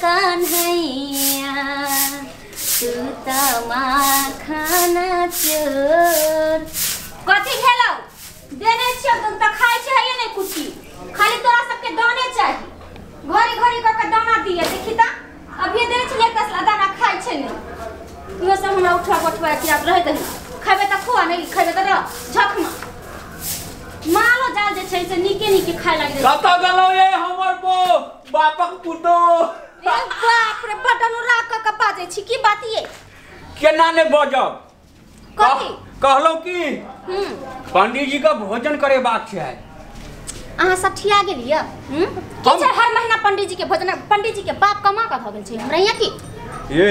कन्हैया तू त माखन चोर। कथी भेलौ? देने छियौ त खाइ छै है नै कुछी, खाली तोरा सबके दाने चाही। घड़ी घड़ी क के दाना दिए देखी त अभी देने छलियै 10 दाना खाइ छै नै। इहो सब हमरा उठा बैठवा के आब रहै दही, खैबे त खुआ नै खैबे त रह झखमा। मालो जाल जे छै से नीके नीके खाय लागि जाइ। कतऽ गेलौ ये हमर बो बापक पुतो? ए बाप रे बड अनुराग क के बाजै छी की बात ये? केना नै बजब? कथी कहलौ की पंडित जी का भोजन करेबाक छै। अहाँ सब ठिया गेलियै? की छै हर महीना पंडित जी के भोजन? पंडित जी के बाप कमा के भ गेल छै हमरा यहाँ की? ये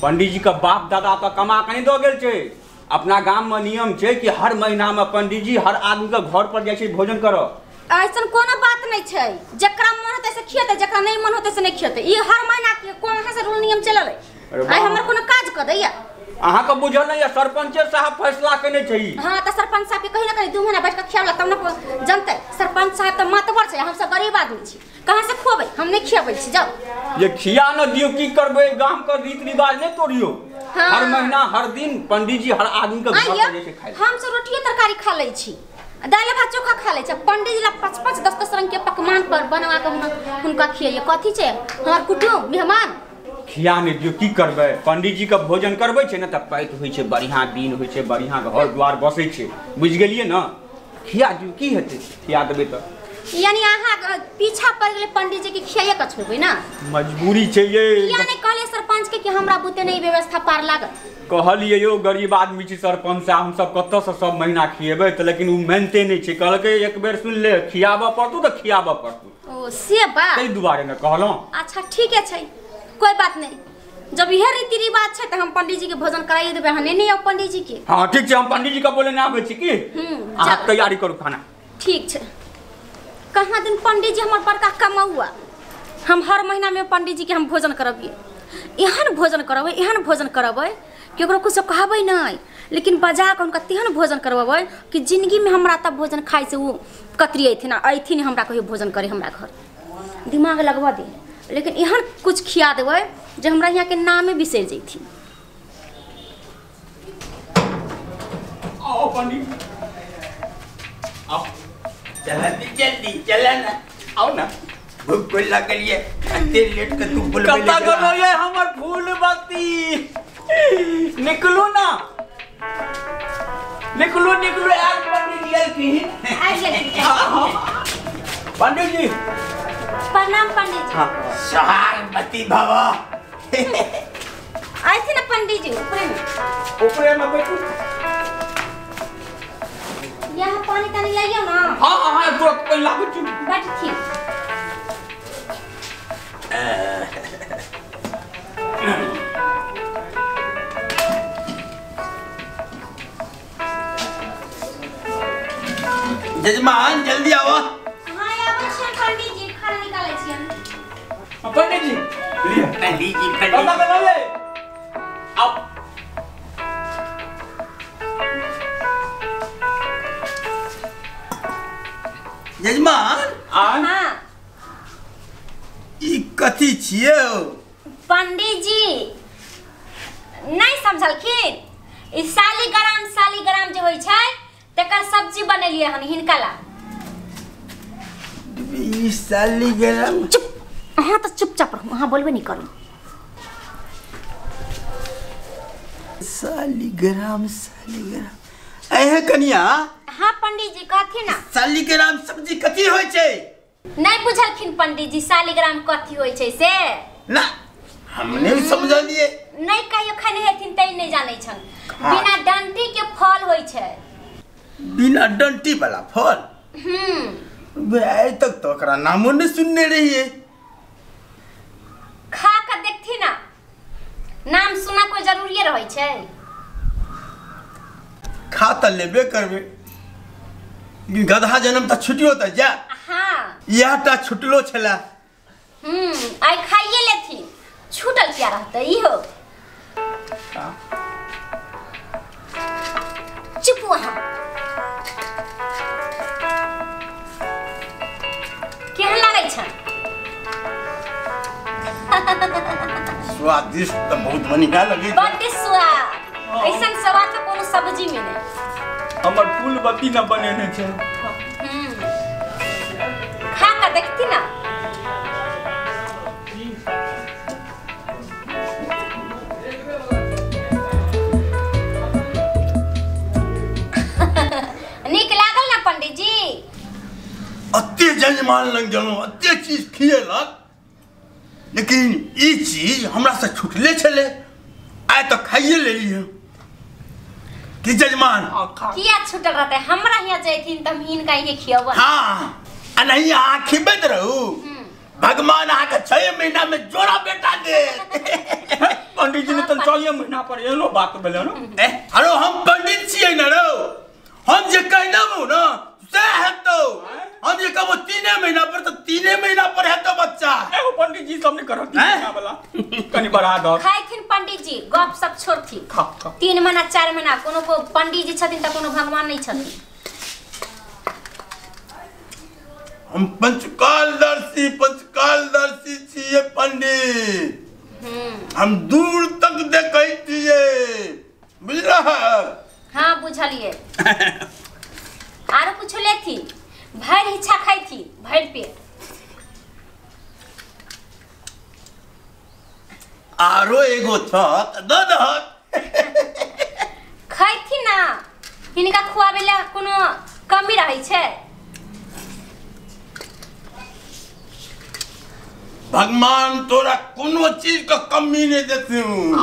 पंडित जी का बाप दादा तो कमा के नहीं दऽ गेल छै। अपना गाम में नियम छै कि हर महीना में पंडित जी हर आदमी के घर पर जाइ छै भोजन करऽ। ऐसन कोनो बात नहीं छै, जकरा मन होतै से खियेतै, जकरा नहीं मन होतै से नहीं खियेतै। ई हर महीना के कोन से रूल नियम चलल है। आइ हमर कोनो काज क दैया? अहाँ के बुझल नहीं है, सरपंचे साहब फैसला केने छै। हां त सरपंच साहब के कहि ना कहि 2 महीना बैठ के खियावला तब न जनतै। सरपंच साहब त मातबर छै, हम सब गरीब आदमी छी, कहां से खुएबै? हम नहीं खियाबै छी। जाओ ये खिया न दियो की करबै, गाम के रीत रिवाज नहीं तोड़ियो। हाँ। हर महीना हर दिन पंडित जी हर आदमी के घर पर जाइ छै खाय। हम सब रोटियो तरकारी खा लै छी, दाल भात चोखा खा लै छी। पंडित जी ला 5-5 10-10 रंग के पकवान पर बनवा के हुनका खियाइए। कथी छै हमर कुटुम मेहमान? खिया नहीं दियो की करबै, पंडित जी के भोजन करबै छै ने त पैत होइ छै, बढ़िया दिन होइ छै, बढ़िया घर द्वार बसै छै, बुझि गेलियै ने? खिया दियो की हेतै, खिया देबै त। यानी अहाँ पीछा पड़ गेलै पंडित जी के खियाइए के छोड़बै ना? मजबूरी छै ये। किया नहीं कहलियै सरपंच के कि हमरा बुते नहीं व्यवस्था पार लागत? कहलियै यो गरीब आदमी छी सरपंच साहब, हम सब कतऽ से सब महीना खिएबै त, लेकिन उ मानिते नहीं छै। कहलकै एक बेर सुन ले, खियाबऽ पड़तौ त खियाबऽ पड़तौ। ओ से बात, ताहि दुआरे ने कहलहुँ। अच्छा ठीके छै, कोई बात नहीं। जब यह रीति रिवाज छै त हम पंडित जी के भोजन कराइए देबै। अहाँ नहीं आउ पंडित जी के? हाँ ठीक छै, हम पंडित जी के बोले ना आबै छी की। अहाँ तैयारी करू खाना। ठीक छै। कहाँ दिन पंडित जी हमर बड़का कमौआ, हम हर महीना में पंडित जी के हम भोजन करबियै, एहन भोजन करबै, एहन भोजन करबै कि ओकरो कुछो कहबै नहीं, लेकिन बजा के हुनका तेहन भोजन करबै कि जिंदगी में हमरा तब भोजन खाइ से ओ कतरी अयथिन अयथिन हमरा कहियो भोजन करे हमरा घर। दिमाग लगवा दे, लेकिन एहन कुछ खिया देबै जे हमरा यहाँ के नामे बिसरि जैथिन। आओ पंडित आओ, जल्दी जल्दी चला ना, आओ ना, भूख को लागल ये अते लेट के तू बोलबे। कतऽ गेलौ ये हमर फूलबत्ती? निकलू ना, निकलू निकलू। आयल पंडित जी एलखिन। आबि गेलखिन पंडित जी। प्रणाम पंडित जी। हाँ। सोहागवती भव। आइथिन ना पंडित जी ऊपरे में? ऊपरे में बैठू। यहाँ पानी तानी लाइयो ना। हाँ हाँ हाँ तुरंत पानी लाबै छी। बैठथिन। जजमान जल्दी आओ। हाँ आबै छियन पंडित जी, खाना निकालै छियन। पंडित जी लिअ। पंडित जी कतऽ गेलौ ये? आओ। जजमान हाँ ई कथी छियै? पंडित जी नहीं समझलखिन, ई शालिग्राम शालिग्राम जे होइ छै तकर सब्जी बनेलियै हन हिनका ला। ई शालिग्राम? चुप, अहाँ तऽ चुपचाप रहू, अहाँ बोलबे नहीं करू। शालिग्राम शालिग्राम अहे कनिया। हाँ पंडित जी कहथिन ना। शालिग्राम सब्जी कथी होइ छै? नहीं बुझलखिन पंडित जी शालिग्राम कथी होइ छै से? ना हम नहीं समझलिए। नहीं कहियो खाने हेथिन तै नहीं जानै छन। बिना डंटी के फल होइ छै। बिना डंटी वाला फल? आइ तक तो ओकरा नामो नहीं सुनने रहिए। खा के देखथि ना, नाम सुना कोई जरूरी रहै छै? खा त लेबे करबे, गधा जन्म त छुटियो त जा। हाँ इएह टा छुटलो छला। आइ खाइए लेथिन, छूटल क्या रहतै इहो। चुप वहाँ। केहन लागै छ? स्वादिष्ट तो बहुत बढ़िया लगे। बड्ड स्वाद, ऐसन स्वाद तो कोनो सब्जी में नहीं। हमर फूल बत्ती न बनेने छै। खा के देखती ना। नीक लागल ना पंडित जी? अते जजमान लग गेलहुँ, अते चीज खिएलक, लेकिन ई चीज हमरा से छुटले छले, आइ तो खाइए लेलियै। कि जजमान किया छुटल रहते? हमरा हियाँ जैथिन त हम हिनका इहे खियबन। हाँ, आ नहीं अहाँ खिबैत रहू, भगवान अहाँके 6 महीना में जोड़ा बेटा दे। पंडित जी ने त 6 महीना पर एहनो बात भेलै न। अरे हम पंडित छियै न रौ, हम जे कहि देबौ न से हेतौ। हम जे कहबो 3 महीना पर तो 3 महीना पर हेतौ बच्चा। एगो पंडित जी सब नहीं करत 3 महीना वाला, कनी बढ़ा दो। खाइथिन पंडित जी, गप सब छोड़थिन। खा खा। 3 महीना 4 महीना कोनो को पंडित जी छथिन त कोनो भगवान नहीं छथिन। हम पंचकालदर्शी पंचकालदर्शी छियै पंडित। हम दूर तक देखै छियै, बुझलह? हाँ बुझलिए। आरो कुछ लेथी? भरि इच्छा खाई थी, भरि पेट। आरो एगो छत द दहक। खाइथी ना, हिनका खुआबे ला कोनो कमी रहै छै? भगवान तोरा कोनो चीज के कमी नहीं देथिन।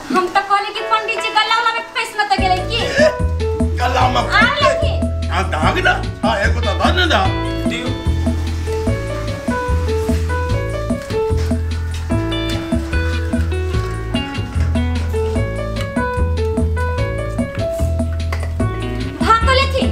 हम तो कहले कि पंडित जी गला वाला में फंस न त गेलै की? गला में आ लगी। हां दाग ना, हां एगो तो दाग ना दा दियो। भात तो लेथी।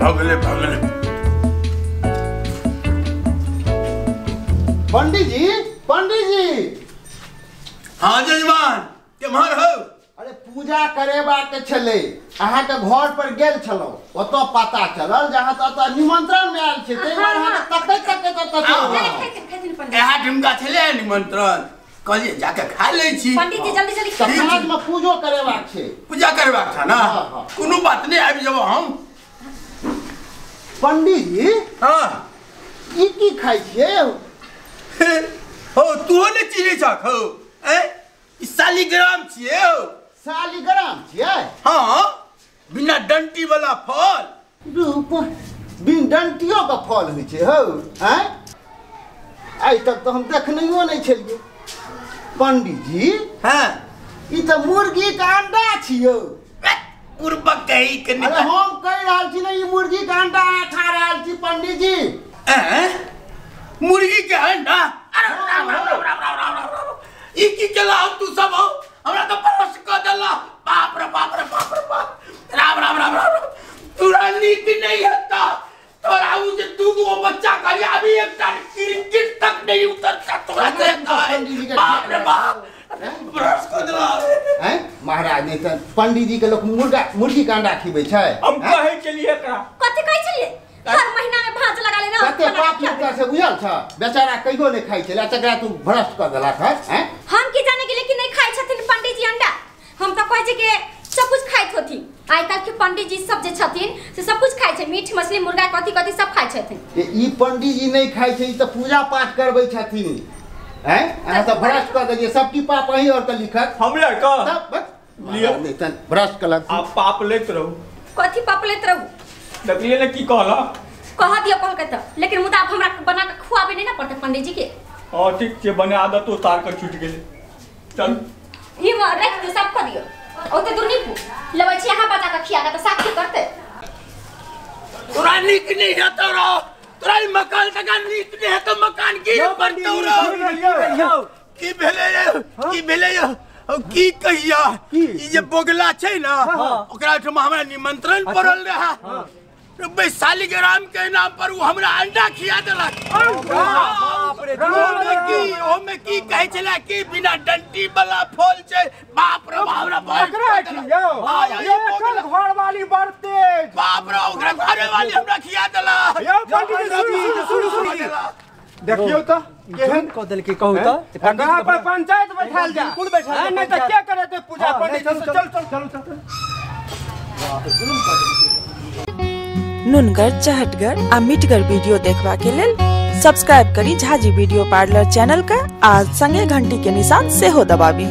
भगले भगले। पंडित जी, पंडित जी। हाँ जजमान, केम्हर हो? अरे पूजा करेबाक छलै, अहाँ के घर पर गेल छलहुँ, ओतऽ पता चलल जे अहाँ तऽ निमंत्रण में आयल छी, ताहि दुआरे अहाँके तकैत तकैत ओतऽ चलल। एहा ठुमका छलै निमंत्रण, कहलियै जाके खा लै छी। पंडित जी जल्दी जल्दी तऽ साँझ में पूजो करेबाक छै। पूजा करबाक छै ना? कोनो बात नहि, आबि जेबो हम। पंडित जी, हाँ ई की खाइ छियै? हो तू ने चिन्है छक हो? ई शालिग्राम छियै हो। शालिग्राम छियै? हाँ, बिना डंटी वाला फल। रूप बिन डंटियो के फल होइ छै हौ? आँय, आइ तक तऽ हम देखनैयो नहि छलियै। पंडित जी, हाँ ई तऽ मुर्गी के अंडा छियौ। उर्वक कही के अरे हम कहि रहल छी ने, ई मुर्गी के अंडा अहाँ खा रहल छी पंडित जी। मुर्गी के अंडा? अरे राम राम राम राम राम राम राम, ई की केला हो तू सब हो? हमरा तो परोस क देला। बाप रे बाप रे बाप रे बाप, राम राम राम राम। तोरा नीक नहीं हेता, तोरा उ जे दूगो बच्चा कहली अभी एकटा क्रिकेट तक नहीं उतरता तोरा से। बाप रे बाप, ब्रश क देला। हैं महाराज, नहीं त पंडित जी के लोग मुर्गा मुर्गी के अंडा खिबै छै। हम कहै छलियै एकरा। कथि कहै छलियै? हर महीना में भांज लगा लेना। कते पाप मुक्ता से बुझल छ, बेचारा कहियो नहीं खाइ छलै, तकरा तू भ्रष्ट क देलक हैं। हम की जाने गेलियै कि नहीं खाइ छथिन पंडित जी अंडा? हम त कहै छै कि सब कुछ खाइत होथिन। आइ काल्हि के पंडित जी सब जे छथिन से सब कुछ खाइ छै, मीट मछली मुर्गा कथि कथि सब खाइ छथिन। ई पंडित जी नहीं खाइ छै, ई त पूजा पाठ करबै छथिन। हैं अहाँ त भ्रष्ट क देलियै सब की पाप अहीं और त लिखत हमरे के तब बस लियो नहीं त भ्रष्ट कलक। आप पाप लेत रहू। कथि पाप लेत रहू? देखलियै ने की कहला? कह दियो कहलकै त, लेकिन मुदा आब हमरा बना के खुआबे नहीं ना पड़तै पंडित जी के। हां ठीक छै, बने आदत उतार के छूट गेलै। चल ई रख दियो, सब क दियो। ओते दूर नीपू लबै छी अहाँ बचा के खिया के त साक्षी करते। तोरा नीक नहीं हेतौ रो, तोरा ई मकान तका नीक नहीं हेतौ, मकान गिर पड़तौ रो। की भेलै रे, की भेलै रे? की कहिया ई जे बोगला छै ना ओकरा ओहिठाम हमरा निमंत्रण पड़ल रहे। शालिग्राम के नाम पर वो हमरा अंडा खिया देलक। ओमे की कहै छलै कि बिना डंटी वाला फल छै। बाप रे बाप रे घर वाली बड़ तेज। बाप रे ओकरा घरे वाली हमरा खिया देलक। देखियो त केहन क देलकै कहू त एकरा पर पंचायत बैठाल जा। बिल्कुल बैठाल नहीं त के करेते पूजा पंडित जी से। चल चल चल चल। नुनगर चहटगर आ मिठगर वीडियो देखबा के लेल सब्सक्राइब करी झाजी वीडियो पार्लर चैनल का आ संगे घंटी के निशान सेहो दबाबी।